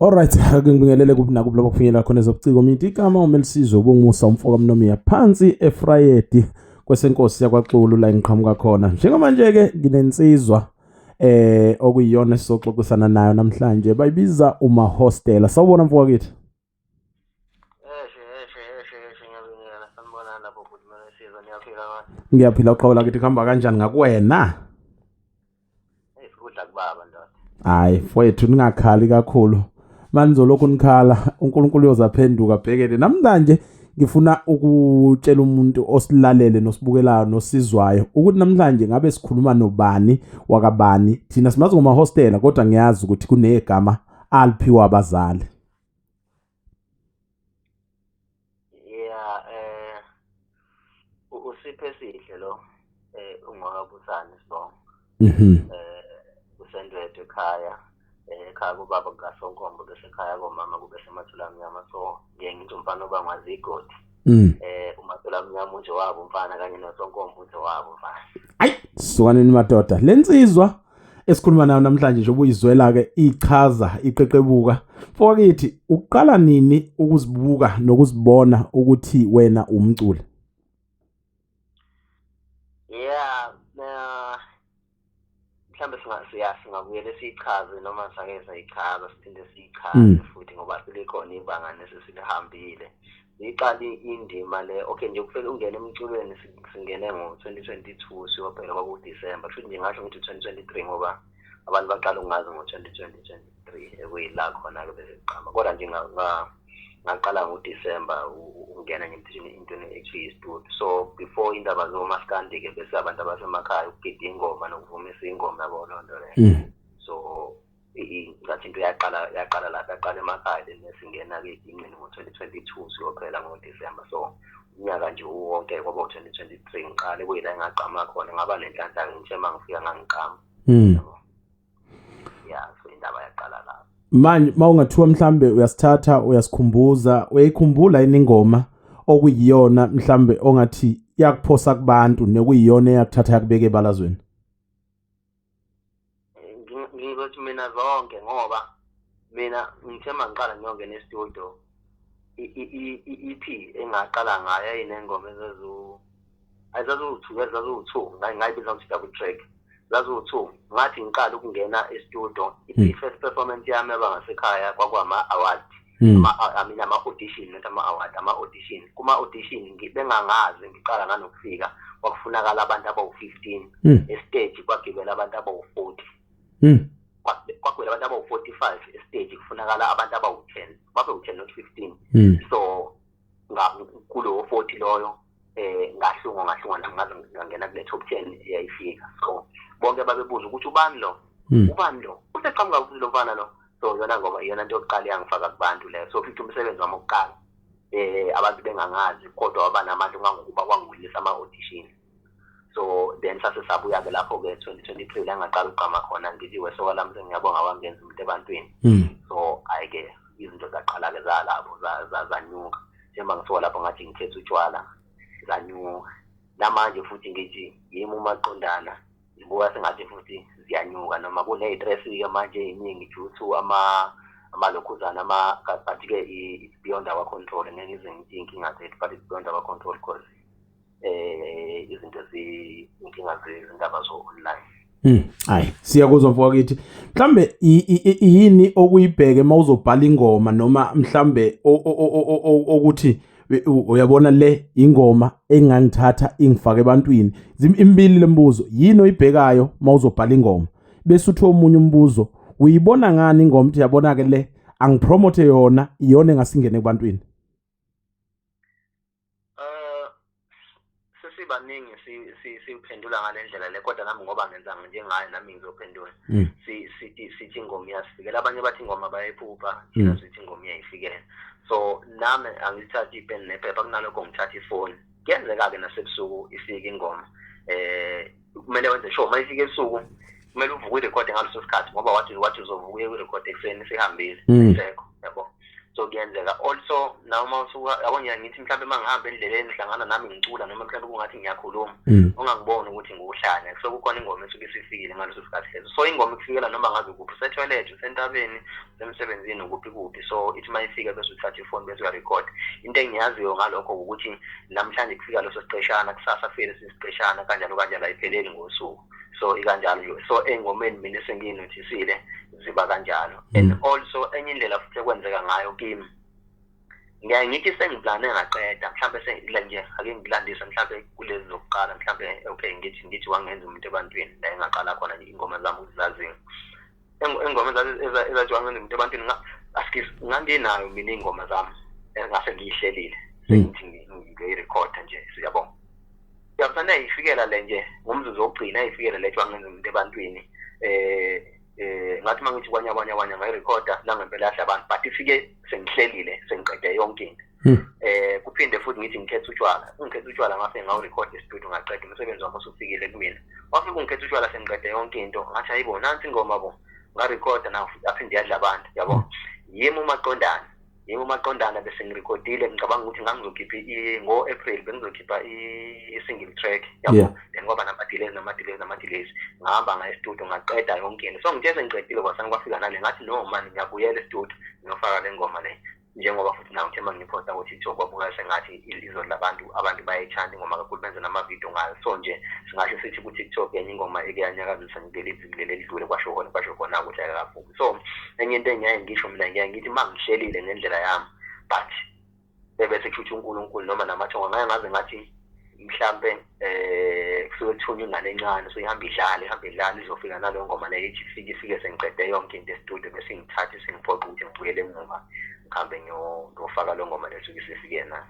Alright, ake ngibingelele kuphi nakuphi lapho kufinyelela khona ezobuciko. Mina igama uMelisizwe Ubungumusa umfoka Mnomiya phansi eFrayedi kwesenkosi yakwaXulu la engiqhamuka khona. Njengamanje ke nginensizwa okuyiyona esizoxoxisana nayo namhlanje, bayibiza uMahostela. Sawubona mfoka kithi. Eshe eshe eshe eshe, ngiyabingelela, sanibonani lapho bhuti Melisizwe, niyaphila manje? Ngiyaphila uqhawula kithi, kuhamba kanjani ngakuwena? Hey, sikudla kubaba ndoda. Hayi mfowethu, ningakhali kakhulu. Manizolokhu nikhala, uNkulunkulu uyozaphenduka bhekele. Namhlanje ngifuna ukutshela umuntu osilalele nosibukelayo nosizwayo ukuthi namhlanje ngabe sikhuluma nobani wakabani. Thina simazi ngomahostela, kodwa ngiyazi ukuthi kunegama aliphiwa abazali. Yeah, usiphe sihle lo ungwakabusani sibongo. Usendwedwe ekhaya. Ekhaya kubaba kukaSonkombo, bese ekhaya komama kube semathula amnyama, so ngiye ngithi umfana obangwazi igodi. Umathula amnyama unje wabo umfana kanye noSonkombo unje wabo umfana. Ayi, sukaneni madoda. Lensizwa esikhuluma nayo namhlanje nje ubuyizwela ke ichaza iqeqebuka. Mfokakithi, uqala nini ukuzibuka nokuzibona ukuthi wena umculi? Yeah, mhlambe singabuyele siyichaze noma sake sayichaza siphinde siyichaze futhi ngoba selikhona ibanga nesesilihambile. Iqala indima le, okay nje kufike ungene emculweni, singene ngo-2022 siyophela kwaku-December, futhi nje ngasho ngithi 2023 ngoba abantu baqala ukungazi ngo-2023 ekuyila khona-ke bese kuqhama, kodwa nje ngaqala ngo-December ukungena nje entweni ekuthiwa i-studio. So before indaba zomaskandi-ke bese abantu abasemakhaya ukugida ingoma nokuvumisa ingoma, yabo loo nto leyo. So ngathi into yaqala lapha, yaqala emakhaya, then singena-ke egingqini ngo-2022 siyophela ngo-December, so unyaka nje uwonke kwaba u-2023 ngiqale kuyila engagqama khona, ngaba nenhlanhla ngithe uma ngifika ngangiqama. Yabo. Yeah, so indaba yaqala lapho. Manje mawungathiwa mhlambe uyasithatha uyasikhumbuza, uyayikhumbula yini ingoma okuyiyona mhlambe ongathi yakuphosa kubantu nekuyiyona eyakuthatha yakubeka ebalazweni? Ngizothi mina zonke, ngoba mina ngithe mangiqala ngiyongena e-studio, i-EP engaqala ngayo yayinengoma ezaziwu-two, ezaziwu-two, ngayibiza ukuthi double track, zaziwu-two. Ngathi ngiqala ukungena e-studio, i-first performance yami yaba ngasekhaya, kwakwama-award, I mean ama-audition, not ama-award, ama-audition. Kuma-audition bengangazi, ngiqala nganokufika, kwakufunakala abantu abawu-15 estage, kwagibela abantu abawu-40. Kwagibela abantu abawu-45 estage, kufunakala abantu abawu-10, babe u-10 not 15. So kulowo 40 loyo ngahlungwa, ngahlungwa nami ngaze ngangena kule top 10 eyayifika. So bonke babebuza ukuthi ubani lo, ubani lo useqhamuka kuphi lo mfana lo. So yona ngoba iyona nto yokuqala eyangifaka kubantu leyo. So futhi umsebenzi wami wokuqala abantu bengangazi, kodwa waba namandla ngangokuba kwangiwinisa ama-audition. So then sase sabuya-ke lapho-ke 2023 la ngaqala ukugqama khona, ngithi wesoka lami sengiyabonga wangenza umuntu ebantwini. So hhayi-ke izinto zaqala-ke zalapho zanyuka, njengoba ngisuka lapho ngathi ngikhetha utshwala, zanyuka. Namanje futhi ngithi yimi umaqondana, ngibuka sengathi futhi ziyanyuka, noma kuney'stress-ke manje ey'ningi due to amalokhuzana but-ke it's beyond our control. Ngeke ngize ngithi iy'nkinga zethu, but it's beyond our control because izinto inkinga zindaba zo-online. Hayi, siyakuzwa mfowethu. Mhlambe yini okuyibheke mawuzobhala ingoma, noma mhlambe ukuthi uyabona le ingoma engangithatha ingifake ebantwini? Imbili lembuzo, yini oyibhekayo mawuzobhala ingoma? Bese uthi omunye umbuzo, uyibona ngani ingoma uthi yabona ke le angipromote yona, iyona engasingene ebantwini? Sesibaningi siphendula ngale ndlela le, kodwa nami ngoba ngenza njengayo nami ngizophendula. Sithi ingoma iyasifikela, abanye bathi ingoma bayayiphupha, thina sithi ingoma iyayifikela. So nami angithathi ipeni nephepha, kunalokho ngithatha ifoni. Kuyenzeka-ke nasebusuku ifike ingoma, kumele wenze sure uma ifika ebusuku kumele uvuke uyirekhode ngaleso sikhathi, ngoba wathi uzovuka uye uyirekhode ekuseni sihambile, isekho, yabo. So kuyenzeka also noma usuka, yabo, ngiya ngithi mhlawumbe uma ngihamba endleleni ngihlangana nami ngicula, noma mhlawumbe kungathi ngiyakhuluma, ungangiboni ukuthi ngiwuhlanya. So kukhona ingoma esuke isifikile ngaleso sikhathi leso. So ingoma ikufikela noma ngabe kuphi, usethoyilethi, usentabeni, usemsebenzini, ukuphi kuphi. So ithi uma ifika bese uthatha ifoni bese uyarekhod. Into engiyaziyo ngalokho ukuthi namhlanje kufika leso siqeshana, kusasa kufike lesi siqeshana, kanjalo kanjalo, ayipheleli ngosuku. So ikanjalo nje. So ey'ngomeni mina esengiyinothisile ziba kanjalo. And also enye indlela futhi ekwenzeka ngayo kimi, ngiyaye ngithi sengiplane ngaqeda, mhlambe la nje ake ngikulandise, mhlambe kulezi zokuqala, mhlambe, okay, ngithi wangenza umuntu ebantwini, la engaqala khona nje ingoma zami ukuzaziyo, ingoma ezathi wangenza umuntu ebantwini, nganginayo mina iy'ngoma zami engase ngiyihlelile, sengithi ngiyoyirekhoda nje, siyabonga. Yabona, ayifikela le nje ngomzuzu wokugcina, ayifikela le wangenza umuntu ebantwini, ngathi uma ngithi kwanya kwanya kwanya, ngayirekhoda nangempela yahle abantu, but ifike sengihlelile, sengiqede yonke into. Kuphinde futhi ngithi ngikhetha utshwala, ungikhetha utshwala ngase ngawurekhoda e-studio, ngaqeda umsebenzi wami, usufikile kumina. Wafika ungikhetha utshwala sengiqede yonke into, ngathi hayibo, nansi ingoma bo, ngarekhoda nawo futhi, aphinde yadla abantu, yabo. Yimi umaqondana bese ngirekhodile, ngicabanga ukuthi ngangizokhipha ngo-April, bengizokhipha i-single track, yabo. Then kwaba nama-delays, nama-delays, nama-delays. Ngahamba ngaya e-studio, ngaqeda yonke into. So ngithe sengiqedile kwasani kwafika nale, ngathi no man, ngiyabuyela e-studio ngiyofaka le ngoma le, njengoba futhi nayo ngithe uma ngiphosta ku-TikTok kwabuka sengathi izodla abantu, abantu bayayithanda ingoma kakhulu, benze namavidiyo ngayo. So nje singasho sithi ku-TikTok enye ingoma eke yanyakazisa kuleli viki leli elidlule, kwasho khona ukuthi ayikaphumi. So enye into engiyaye ngisho mina, ngiyaye ngithi uma ngihlelile ngendlela yami, but ebese kusho uNkulunkulu noma namathongo, ngake ngaze ngathi mhlambe kusuke kuthunywa ingane encane, so ihamba idlala, ihamba idlala, izofika naleyo ngoma leyo, ithi ifike sengiqede yonke into e-studio, bese ngithathe sengiphoqa ukuthi ngibuyele emuva, ngihambe ngiyofaka leyo ngoma leyo suke isifike nayo.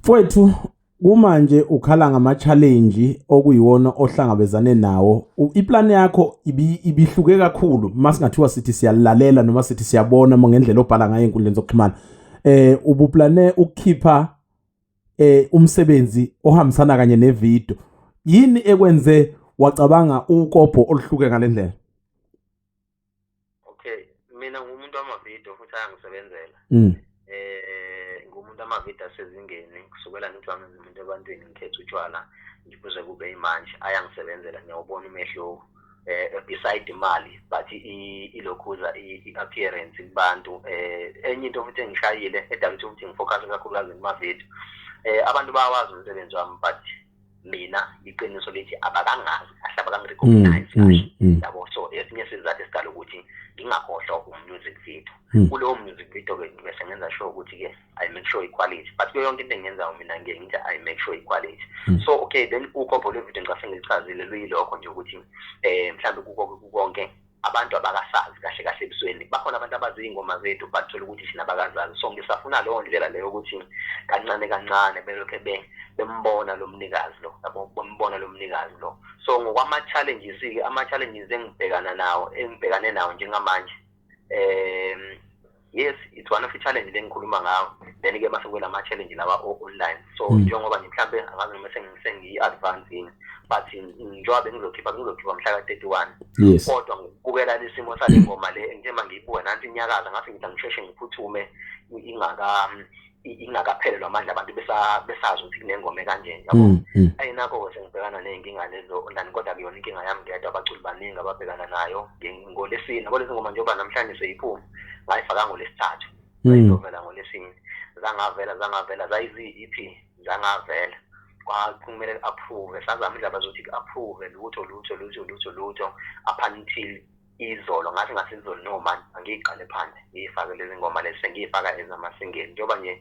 Mfowethu, kumanje ukhala ngama-challenge okuyiwona ohlangabezane nawo. Iplan yakho ibihluke kakhulu masingathiwa sithi siyalalela noma sithi siyabona ngendlela obhala ngayo enkundleni zokuxhumana. Ubuplane ukukhipha umsebenzi ohambisana kanye nevideo. Yini ekwenze wacabanga ukobho oluhluke ngalendlela? Okay, mina ngumuntu wamavidiyo futhi ayangisebenzela. Ngumuntu amavidiyo asezingeni, kusukela ngithi wami umuntu ebantwini, ngikhetha utshwala, kuze kube imanje ayangisebenzela, ngiyawubona umehluko, beside imali, but ilokhuza i-appearance kubantu. Enye into futhi engishayile edala ukuthi ngifocus kakhulukazi kumavidiyo, abantu bayawazi umsebenzi wami, but mina iqiniso lithi abakangazi kahle, abakangirecognize kahle, yabo. So esinye isizathu esidala ukuthi ngingakhohlwa um-music video. Kulowo music video-ke bese ngenza sure ukuthi-ke I make sure i-quality, but kuyo yonke into engiyenzayo mina ngiye ngithi I make sure i-quality. So okay, then ukhopho lwe-video ngicase ngilichazile, luyilokho nje ukuthi mhlawumbe kuko konke abantu abakasazi kahle kahle ebusweni. Bakhona abantu abazi iy'ngoma zethu, but thola ukuthi thina abakazazi. So ngisafuna leyo ndlela leyo ukuthi kancane kancane belokhe bembona lo mnikazi lo, yabo, bembona lo mnikazi lo. So ngokwama-challenges-ke, ama-challenges engibhekana nawo, engibhekane nawo njengamanje, yes, it's one of i-challenge le ngikhuluma ngawo. Then-ke mase kube lama-challenge lawa o-online. So njengoba nje mhlampe angazi noma sengiyi-advance yini, but njengoba bengizokhipha mhla ka-31, kodwa ngokubukela lesimo sale ngoma le, ngithe uma ngiyibuka nansi inyakaza, ngase ngithi angisheshe ngiphuthume ingakaphelelwa amandla, abantu besazi ukuthi kunengoma ekanje, yabo. Ayinakho-ke sengibhekana ney'nkinga lezo online, kodwa kuyona inkinga yami ngedwa, abaculi baningi ababhekana nayo. Ngolesine kolezi ngoma, njengoba namhlanje seyiphuma, ngayifaka ngolesithathu, zayizovela ngolesine, zangavela, zayiziyi-EP, zangavela, kwakumele ku-approve, sazama indaba zokuthi ku-approve, lutho lutho lutho lutho lutho, up until izolo. Ngathi ngasizolo, no man, angiyiqale phansi ngiyifake lezi ngoma lezi, sengiyifaka ezama-single, njengoba nje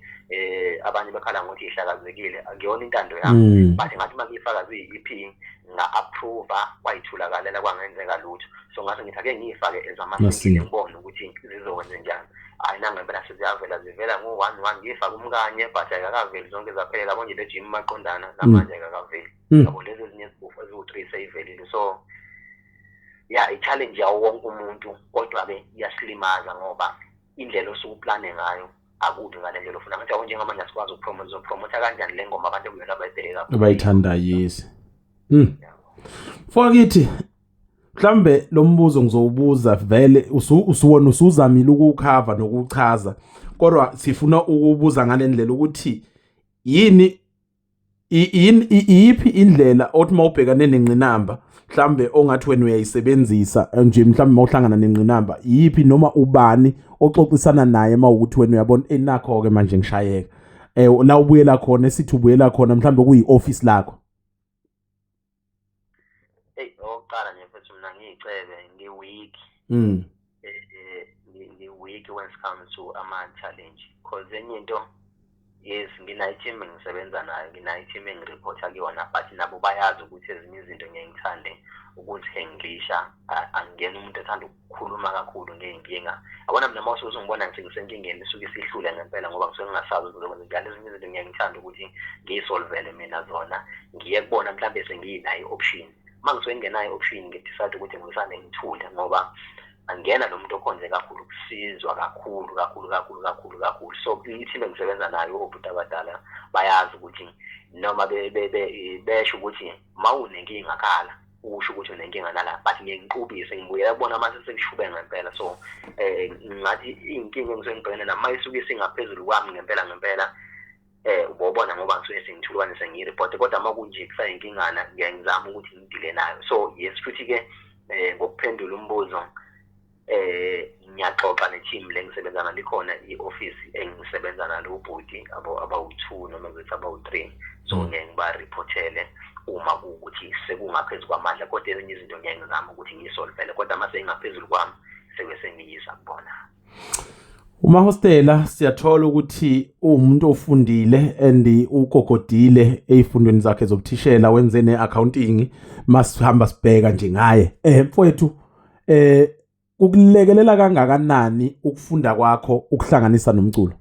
abanye bekhala ngokuthi ihlakazekile, akuyona intando yami. But ngathi uma ngiyifaka ziyi-EP, nga-approva, kwayithulakalela, kwangenzeka lutho. So ngase ngithi ake ngiyifake ezama-single, Ma-single. ngibone ukuthi zizokwenze njani. Hhayi, nangempela seziyavela, zivela ngo-one one. Ngiyifake umkanye, but ayikakaveli zonke zaphelela, yabo nje le gym maqondana namanje ayikakaveli, yabo. Lezi ezinye eziwu-three seyivelile. So ya, i-challenge yawo wonke umuntu, kodwa-ke iyasilimaza ngoba indlela osuke uplane ngayo akubi ngale ndlela ofuna. Ngathi yabo, njengamanje asikwazi ukupromotha, uzopromotha kanjani le ngoma abantu ekuyona abayibheke kakhulu? Abayithandayo, yes. Mfowethu, Mhlambe lo mbuzo ngizowubuza vele usuwona usuzamile ukukhava nokuchaza, kodwa sifuna ukubuza ngalendlela ukuthi yini iyiphi indlela othi mawubhekane nengqinamba mhlambe ongathi wena uyayisebenzisa nje, mhlambe mawuhlangana nengqinamba iyiphi noma ubani oxoxisana naye mawukuthi wena uyabona enakho ke manje ngishayeka, la ubuyela khona, esithi ubuyela khona mhlambe kuyi office lakho? Hey, okokuqala nje mfethu, mina ngiyicebe, ngi-weak. Ngi-weak when it comes to ama-challenge, cause enye into, yes, nginayo i-team engisebenza nayo, nginayo i-team engireporta kuyona, but nabo bayazi ukuthi ezinye izinto ngiye ngithande ukuzihandlisha. Angiyena umuntu othanda ukukhuluma kakhulu ngey'nkinga, yabona. Mina uma usuke usungibona ngisenkingeni, isuke isihlule ngempela, ngoba ngisuke ngingasazi ukuthi ngizokwenza njani. Ezinye izinto ngiye ngithande ukuthi ngiyisolvele mina zona, ngiye kubona mhlawumbe sengiyinayo i-option. Uma ngisuke ngingenayo i-option, ngidecide ukuthi ngisane ngithule, ngoba angiyena lo muntu okhonze kakhulu ukusizwa kakhulu kakhulu kakhulu kakhulu kakhulu. So i-team engisebenza nayo, obhuti abadala, bayazi ukuthi noma besho ukuthi uma unenkinga khala, usho ukuthi unenkinga nala, but ngiye ngiqubise, ngibuyela kubona mase sekushube ngempela. So ngathi iy'nkinga engisuke ngibhekene nayo, uma isuke isingaphezulu kwami ngempela ngempela, ubobona ngoba ngisuke sengithulwane sengiyiripoti. Kodwa uma kunje kusayinkingana, ngiyaye ngizame ukuthi ngidile nayo. So yes, futhi-ke ngokuphendula umbuzo, ngiyaxoxa ne-team le ngisebenza nalo. Ikhona i-office engisebenza nalo, ubhuti abawu-two noma ngizothi abawu-three. So ngiyaye ngibariphothele uma kuwukuthi sekungaphezu kwamandla, kodwa ezinye izinto ngiyaye ngizame ukuthi ngiyisolvele, kodwa uma seyingaphezulu kwami, sebe sengiyisa kubona. Umahostela, siyathola ukuthi uwumuntu ofundile and ugogodile ey'fundweni zakhe zobuthishela, wenze ne-accounting. Masihamba sibheka nje ngaye, mfowethu, kukulekelela kangakanani ukufunda kwakho ukuhlanganisa nomculo?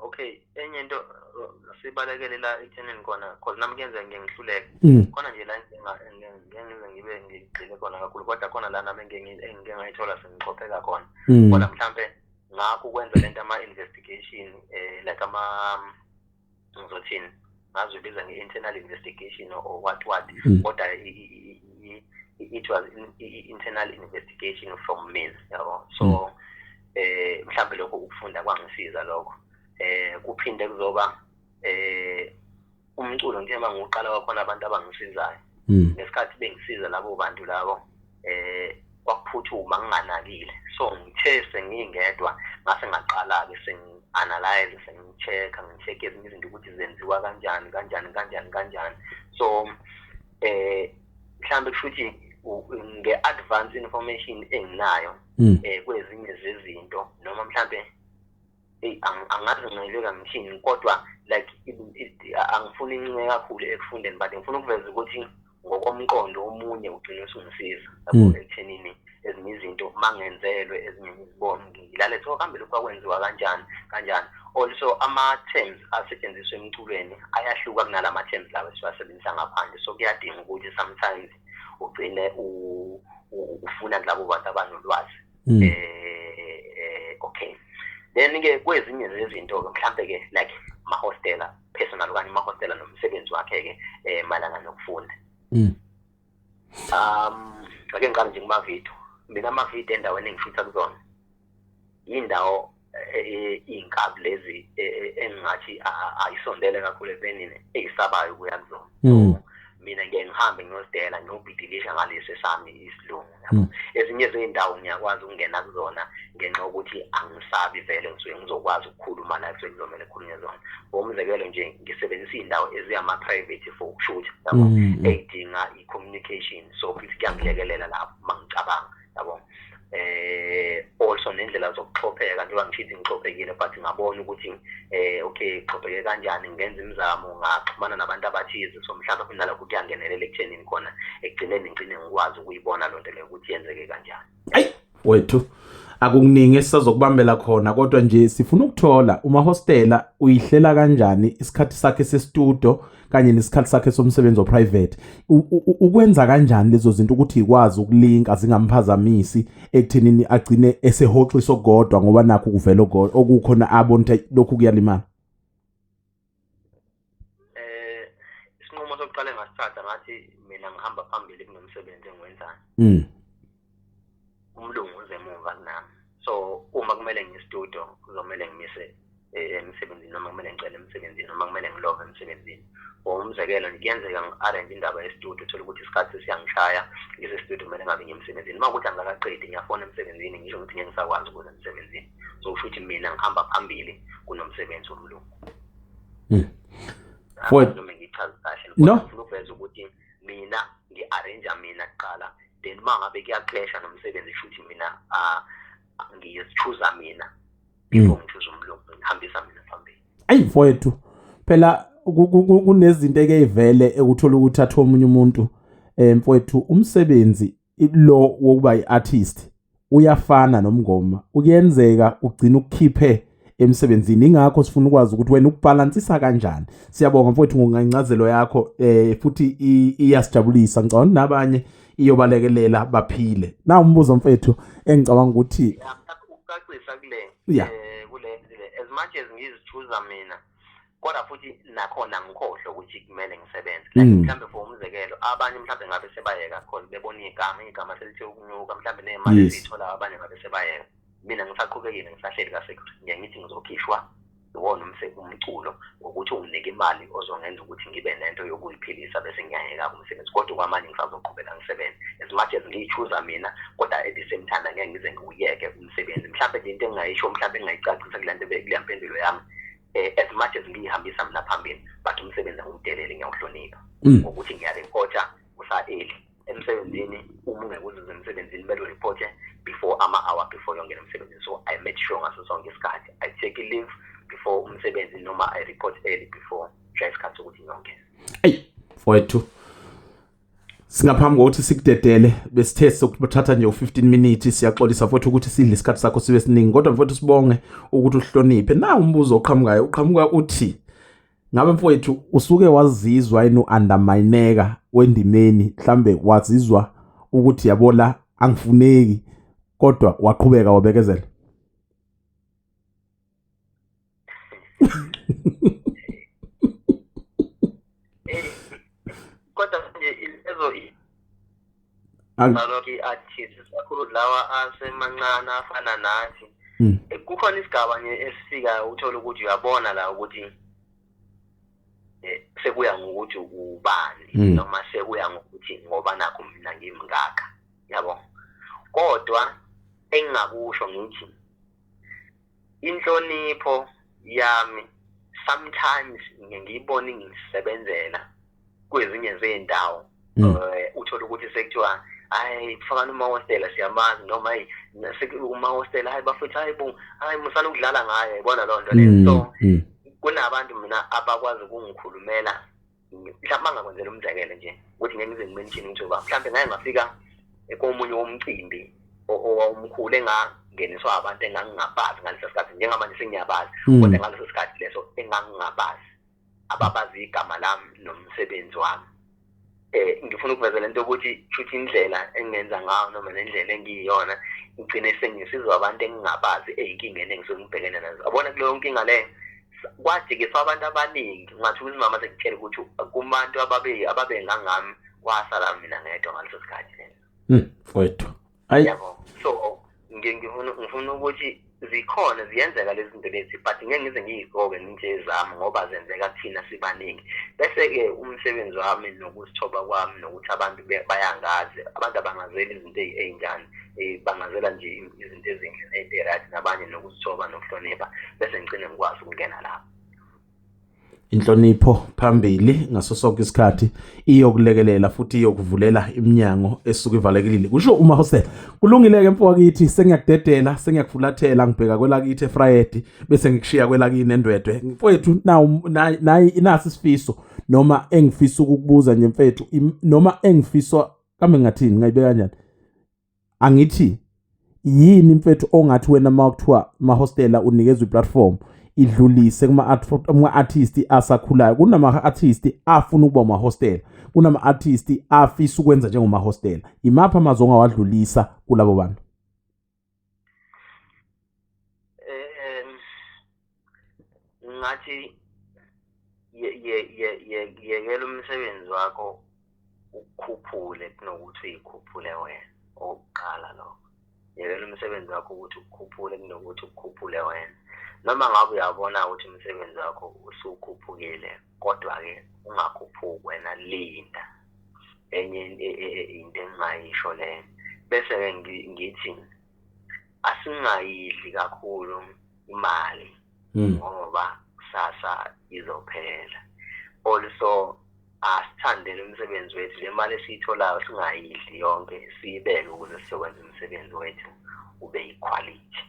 Okay, enye into, sibalekele la ekuthenini khona, cause nami kuyenzeka ngike ngihluleke. Khona nje la ngeke ngize ngibe ngigxile khona kakhulu, kodwa khona la nami engike ngayithola sengixopheka khona. Kodwa mhlambe ngakho ukwenza lento ama-investigation, like ama, ngizothini, ngaze ubiza nge-internal investigation or what what, kodwa it was internal investigation from me, yabo. So mhlambe lokho ukufunda kwangisiza lokho. Kuphinde kuzoba umculo, ngithe mangiwuqala kwakhona abantu abangisizayo. Ngesikhathi bengisiza labo bantu labo, kwakuphuthuma nginganakile. So ngithe sengingedwa, ngase ngaqala-ke sengi-analyze, sengi-check-a, ngi-check ezinye izinto ukuthi zenziwa kanjani kanjani kanjani kanjani. So mhlambe kusho ukuthi nge-advance information enginayo kwezinye zezinto, noma mhlambe, eyi, angazi ngayibeka ngithini, kodwa like angifuni incike kakhulu ekufundeni, but ngifuna ukuveza ukuthi ngokomqondo omunye ugcine usungisiza, yabo, ekuthenini ezinye izinto mangenzelwe, ezinye ngizibone, ngilale so kambe lokhu kwakwenziwa kanjani kanjani. Also ama-terms asetshenziswa emculweni ayahluka kunalama terms lawa esiwasebenzisa ngaphandle, so kuyadinga ukuthi sometimes ugcine ufuna kulabo bantu abanolwazi. Okay, then ke kwezinye zezinto ke, mhlambe ke like mahostela personal okanye mahostela nomsebenzi wakhe ke mayelana nokufunda, ake ngiqale nje kumavidiyo. Mina amavidiyo endaweni engishutha kuzona, indawo iy'nkabi lezi engingathi ayisondele kakhulu ekubeni eyisabayo ukuya kuzona. So mina ngeke ngihambe ngiyozidela, ngiyobhidilisha ngalesi esami isilungu, yabo. Ezinye zey'ndawo ngiyakwazi ukungena kuzona ngenxa yokuthi angisabi vele, ngisuke ngizokwazi ukukhuluma la kusuke kuzomele kukhulunywe zona. Ngokomzekelo nje, ngisebenzisa iy'ndawo eziyama-private for ukushutha, yabo, ey'dinga i-communication, so futhi kuyangilekelela lapho uma ngicabanga, yabo. Also nendlela zokuxhopheka, njengoba ngishithi ngixhophekile, but ngabona ukuthi okay, xhopheke kanjani, ngenza imizamo, ngaxhumana nabantu abathize. So mhlawumbe futhi nalokho kuyangenelela ekuthenini khona ekugcineni ngigcine ngikwazi ukuyibona loo nto leyo ukuthi yenzeke kanjani. Ayi wethu, akukuningi esisazokubambela khona, kodwa nje sifuna ukuthola umahostela uyihlela kanjani isikhathi sakhe sestudio kanye nesikhathi sakhe somsebenzi oprivate, ukwenza kanjani lezo zinto ukuthi ikwazi ukulinka, zingamphazamisi ekuthenini agcine esehoxisa okukodwa ngoba nakho kuvela okukhona abona ukuthi lokhu kuyalimala. Isinqumo sokuqala engasithatha umsebenzi engiwenzayo. Umlungu uze emuva kunami, so uma kumele ngiye-studio kuzomele ngimise emsebenzini, noma kumele ngicele emsebenzini, noma kumele ngilove emsebenzini. Or umzekelo nje, kuyenzeka ngi-arrange indaba ye-studio, uthole ukuthi isikhathi sesiyangishaya, ngise-studio, kumele ngabe ngiye emsebenzini. Uma kuwukuthi angikakaqedi, ngiyafona emsebenzini, ngisho ukuthi ngeke ngisakwazi ukuza emsebenzini. So kusho ukuthi mina ngihamba phambili kunomsebenzi womlungu. Mfowethu. Noma ngichaze kahle? No. Ngifuna ukuveza ukuthi mina ngi-arrange mina kuqala, then uma ngabe kuya-clasha nomsebenzi, kusho ukuthi mina ngiyi-choose mina before ngi-choose umlungu, ngihambisa mina phambili. Ayi mfowethu, phela kunezinto eke ivele ekuthola ukuthi athi omunye umuntu, mfowethu, umsebenzi lo wokuba i-artist uyafana nomngoma, kuyenzeka ugcina ukukhiphe emsebenzini. Ingakho sifuna ukwazi ukuthi wena ukubalansisa kanjani. Siyabonga mfowethu ngencazelo yakho, futhi iyasijabulisa. Ngicabanga nabanye iyobalekelela baphile. Na umbuzo mfethu engicabanga ukuthi Ya, mhlawumbe ukucacisa kule kule as much as ngizi-choosa mina, kodwa futhi nakhona ngikhohlwe ukuthi kumele ngisebenze. Like mhlawumbe for umzekelo, abanye mhlawumbe ngabe sebayeka because bebona igama selithe ukunyuka, mhlawumbe ney'mali eziyitholayo, abanye ngabe sebayeka. Mina ngisaqhubekile, ngisahleli ka-security. Ngiye ngithi ngizokhishwa iwona umculo ngokuthi unginike imali ozongenza ukuthi ngibe nento yokuyiphilisa, bese ngiyayeka umsebenzi. Kodwa kwamanje ngisazoqhubeka ngisebenze. As much as ngiyi-choosa mina, kodwa at the same time angeke ngize ngiwuyeke umsebenzi. Mhlawumbe nje into engingayisho, mhlawumbe engingayicacisa kule nto, kule mpendulo yami, as much as ngiyihambisa mina phambili, but umsebenzi angiwudeleli, ngiyawuhlonipha ngokuthi ngiya-reporta kusa-early emsebenzini. Uma ungeke uzuze emsebenzini, kumele u-reporte before ama-hour before yongena emsebenzini. So I make sure ngaso sonke isikhathi I take leave before umsebenzi, noma I report early before shaya isikhathi sokuthi ngiyongena. Eyi mfowethu, singaphambi kokuthi sikudedele, besithe sokuthatha nje u-15 minutes. Siyaxolisa mfowethu ukuthi sidle isikhathi sakho sibe siningi, kodwa mfowethu sibonge ukuthi uhloniphe. Na umbuzo oqhamukayo uqhamuka uthi, ngabe mfowethu usuke wazizwa yini u-undermineka wendimeni, mhlambe wazizwa ukuthi yabo la angifuneki, kodwa waqhubeka wabekezela? Kodwa nje lezo nalokho i-artist, kakhulu lawa asemancane afana nathi, kukhona isigaba nje esifikayo uthola ukuthi uyabona la ukuthi sekuya ngokuthi ubani, noma sekuya ngokuthi ngoba nakho mina ngimngaka, yabo. Kodwa engingakusho ngithi inhlonipho yami sometimes ngiye ngiyibone ngisebenzela kwezinye zey'ndawo. Uthola ukuthi sekuthiwa, "Hayi, kufaka uMahostela, siyamazi," noma "Hayi, uMahostela, hayi bafethu, hayi bo, hayi musana ukudlala ngaye," yibona leyo nto leyo. So kunabantu mina abakwazi ukungikhulumela. Mhlawumbe bangakwenzela umzekelo nje ukuthi ngeke ngize ngi-mention ukuthi uba mhlawumbe ngake ngafika komunye womcimbi owawumkhulu, engangeniswa abantu engangingabazi ngaleso sikhathi. Njengamanje sengiyabazi, kodwa ngaleso sikhathi leso engangingabazi, ababazi igama lami nomsebenzi wami. Ngifuna ukuveza lento ukuthi shuthi indlela engenza ngayo noma nendlela engiyiyona ngigcine sengisizwa abantu engingabazi ey'nkingeni engisuke ngibhekene nazo. Yabona kuleyo nkinga leyo kwajikiswa abantu abaningi, ungathi umama sekutshela ukuthi kubantu ababengangami kwasala mina ngedwa ngaleso sikhathi leso. Mfowethu. Ayi. Yabo, so ngifuna ukuthi zikhona, ziyenzeka lezi zinto lezi, but ngeke ngize ngiyigqoke nje ezami ngoba zenzeka kuthina sibaningi. Bese-ke umsebenzi wami nokuzithoba kwami nokuthi abantu bayangazi, abantu abangazeli izinto ey'njani, bangazela nje izinto ezinhle ney'nto nabanye, nokuzithoba nokuhlonipha, bese ngigcine ngikwazi ukungena lapho. Inhlonipho phambili ngaso sonke isikhathi iyokulekelela futhi iyokuvulela iminyango esuke ivalekile, kusho uMahostela. Kulungile-ke mfowethu, sengiyakudedela, sengiyakufulathela, ngibheka kwelakithi eFrayedi, bese ngikushiya kwelakini eNdwedwe. Mfowethu, nayi nasi isifiso noma engifisa ukukubuza nje mfethu, noma engifisa kambe ngathini, ngayibeka kanjani, angithi yini mfethu ongathi wena uma kuthiwa Mahostela unikezwe i-platform, idlulise kuma-artist asakhulayo? Kunama-artist afuna ukuba umahostela, kunama-artist afisa ukwenza njengomahostela. Imaphi amazwi ongawadlulisa kulabo bantu? Ngathi yekela umsebenzi wakho. Ukukhuphule kunokuthi uyikhuphule wena, okokuqala lokho. Yekela umsebenzi wakho ukuthi ukukhuphule kunokuthi ukukhuphule wena. Noma ngabe uyabona ukuthi umsebenzi wakho usukhuphukile, kodwa-ke ungakhuphuki wena, linda. Enye into engingayisho leyo. Bese-ke ngithi asingayidli kakhulu imali ngoba kusasa izophela. Also asithandele umsebenzi wethu, le mali esiyitholayo singayidli yonke, siyibeke ukuze sizokwenza umsebenzi wethu ube yikhwalithi.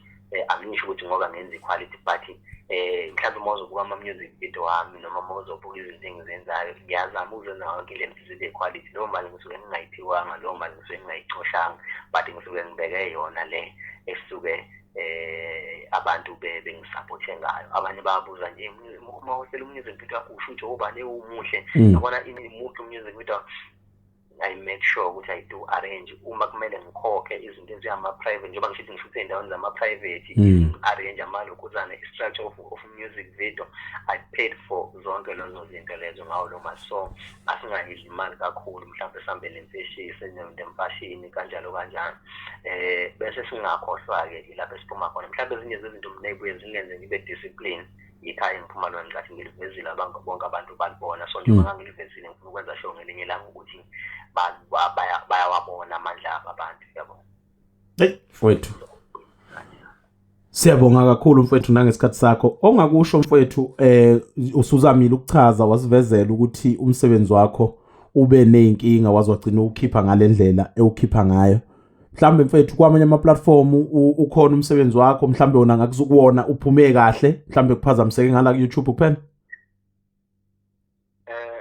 Angisho ukuthi ngoba ngenza ikhwalithi, but mhlawumbe uma uzobuka ama-music video wami noma uma uzobuka izinto engizenzayo, ngiyazama ukuzenza yonke indlela ukuthi zibe ikhwalithi. Leyo mali ngisuke ngingayiphiwanga, leyo mali ngisuke ngingayicoshanga, but ngisuke ngibeke yona le esuke abantu bengisapothe ngayo. Abanye bayabuza nje, uma uhlela umusic video wakho usho ukuthi obani ewumuhle, yabona muhle umusic video. I make sure ukuthi I do arrange uma kumele ngikhokhe izinto eziyama-private, njengoba ngisho ngishuthe ey'ndaweni zama-private, arrange amalokhuzana, i-structure of music video, I paid for zonke lezo zinto lezo ngawo lo mali. So asingayidli imali kakhulu, mhlawumbe sihambe nemfeshisi nemfashini kanjalo kanjalo. Bese singakhohlwa-ke ilapho esiphuma khona. Mhlawumbe ezinye zezinto mina ey'buye zingenze ngibe discipline, ikhaya engiphuma lona ngicathi ngilivezile, abantu bonke abantu balibona. So njengoba ngangilivezile, ngifuna ukwenza sure ngelinye ilanga ukuthi bayawabona amandla abo abantu, yabo. Hey mfowethu, siyabonga kakhulu mfowethu nangesikhathi sakho. Ongakusho mfowethu, usuzamile ukuchaza, wasivezela ukuthi umsebenzi wakho ube nezinkinga waze wagcina ukukhipha ngalendlela ewukhipha ngayo. Mhlambe mfethu kwamanye ama platform ukhona umsebenzi wakho, mhlambe wona ngakuzukuwona uphume kahle, mhlambe kuphazamiseke ngala ku YouTube kuphela?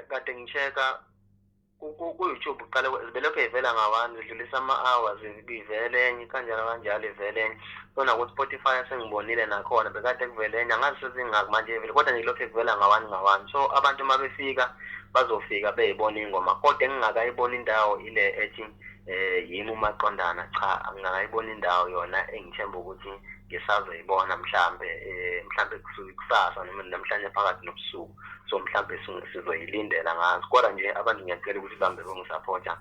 Kade ngichecka ku YouTube, uqale belokhu ivela ngawani, zidlulisa ama hours, ivele enye kanjalo kanjalo, ivele enye. So naku Spotify sengibonile nakhona bekade kuvele enye, angazi sezingaki manje vele, kodwa nje lokhu kuvela ngawani ngawani. So abantu uma befika bazofika beyibona ingoma, kodwa engingakayibona indawo ile ethi yimi umaqondana. Cha, angingakayibona indawo yona, engithemba ukuthi ngisazoyibona mhlambe mhlambe kusasa noma namhlanje phakathi nobusuku. So mhlambe sizoyilindela ngazo, kodwa nje abantu ngiyacela ukuthi bambe bengisupporta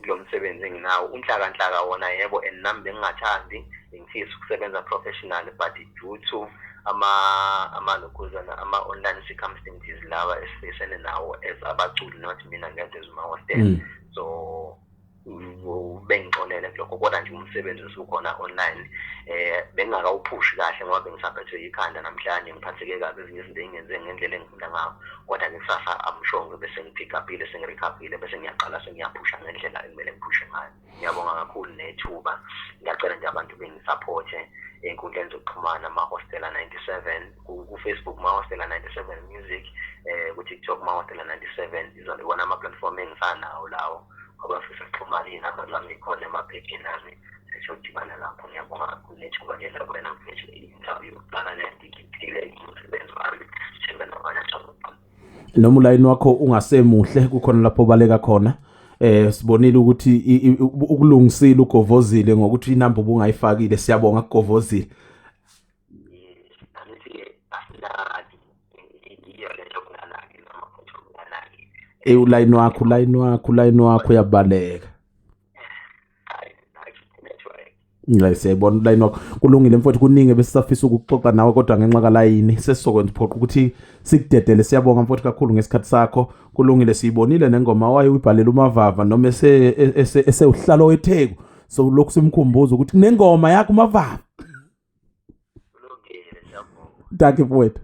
kulo msebenzi enginawo unhlakanhlaka wona, yebo. And nami bengingathandi, ngifisa ukusebenza professional, but due to amalokhuzana ama-online circumstances lawa esifisene nawo as abaculi, not mina ngedwa as uMahostela. So bengixolele kulokho, kodwa nje umsebenzi usukhona online. Bengingakawuphushi kahle ngoba bengisaphethwe ikhanda namhlanje, ngiphatheke kabi, ezinye izinto engingenze ngendlela engifuna ngayo. Kodwa-ke kusasa I'm sure ngizobe sengi-pick up-ile, sengi-recover-ile, bese ngiyaqala sengiyaphusha ngendlela ekumele ngiphushe ngayo. Ngiyabonga kakhulu nethuba. Ngiyacela nje abantu bengisaphothe ey'nkundleni zokuxhumana, Mahostela 97 ku-Facebook, Mahostela 97 Music, ku-TikTok Mahostela 97. Izona iwona ama-platform engisanawo lawo. Abafisa ukuxhumana, iy'namba zami khona emaphepheni ami, sesiyodibana lapho. Ngiyabonga kakhulu nethuba nje lakwena mfethu, i-interview yokuqala le ngikhiphile umsebenzi wami, sithembe nabanye. Noma ulayini wakho ungasemuhle, kukhona lapho obaleka khona. Sibonile ukuthi ukulungisile ugovozile ngokuthi inamba ubungayifakile. Siyabonga kugovozile. Angithi asinaki, iyo lento kunganaki noma futhi ukunganaki. Ulayini wakho, ulayini wakho, ulayini wakho uyabaleka. Hayi, network. La siyayibona ulayini wakho. Kulungile mfowethu, kuningi besisafisa ukuxoxa nawe, kodwa ngenxa kalayini sesizokwenza uphoqa ukuthi sikudedele. Siyabonga mfowethu kakhulu ngesikhathi sakho. Kulungile, siyibonile nengoma waye uyibhalela uMavava noma esewuhlalo weTheku, so lokhu simkhumbuza ukuthi kunengoma yakho uMavava. Kulungile, siyabonga. Dankie mfowethu.